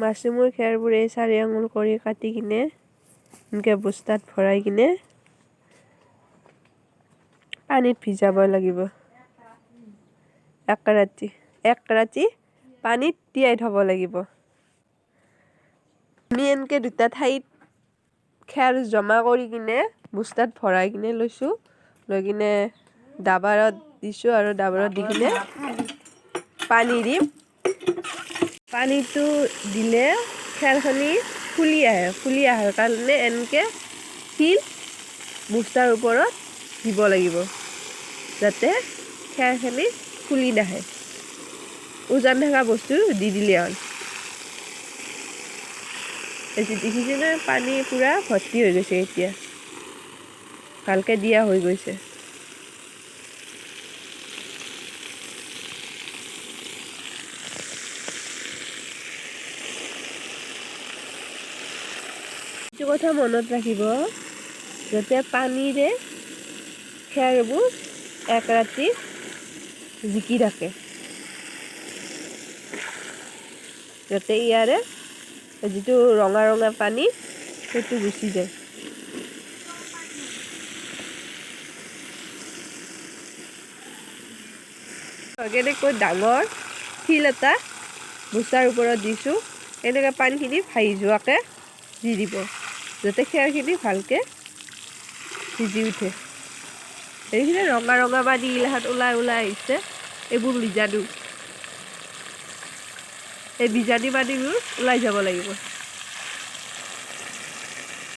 মাছৰুমৰ খেৰবোৰ এই চাৰি আঙুল কৰি কাটি কিনে এনেকৈ বস্তাত ভৰাই কিনে পানীত ভিজাব লাগিব। এক ৰাতি পানীত তিয়াই থ'ব লাগিব। আমি এনেকৈ দুটা ঠাইত খেৰ জমা কৰি কিনে বস্তাত ভৰাই কিনে লৈছোঁ। লৈ কিনে ডাবাৰত দিছোঁ আৰু ডাবাৰত দি কিনে পানী দিম। পানীটো দিলে খেৰখিনি ফুলি আহে। ফুলি অহাৰ কাৰণে এনেকৈ শিল বস্তাৰ ওপৰত দিব লাগিব, যাতে খেৰখিনি ফুলি নাহে। ওজন থকা বস্তু দি দিলে হ'ল। দেখিছেনে, পানী পূৰা ভৰ্তি হৈ গৈছে। এতিয়া ভালকৈ দিয়া হৈ গৈছে। এইটো কথা মনত ৰাখিব যাতে পানীৰে খেৰবোৰ এক ৰাতি জিকি থাকে, যাতে ইয়াৰে যিটো ৰঙা ৰঙা পানী সেইটো গুচি যায়। কেনেকৈ ডাঙৰ শিল এটা বস্তাৰ ওপৰত দিছোঁ, এনেকৈ পানীখিনি ভাহি যোৱাকৈ দি দিব, যাতে খেৰখিনি ভালকৈ ভিজি উঠে। এইখিনি ৰঙা ৰঙা পানী গিলাখান ওলাই ওলাই আহিছে। এইবোৰ বীজাণু, এই বীজাণু পানীবোৰ ওলাই যাব লাগিব।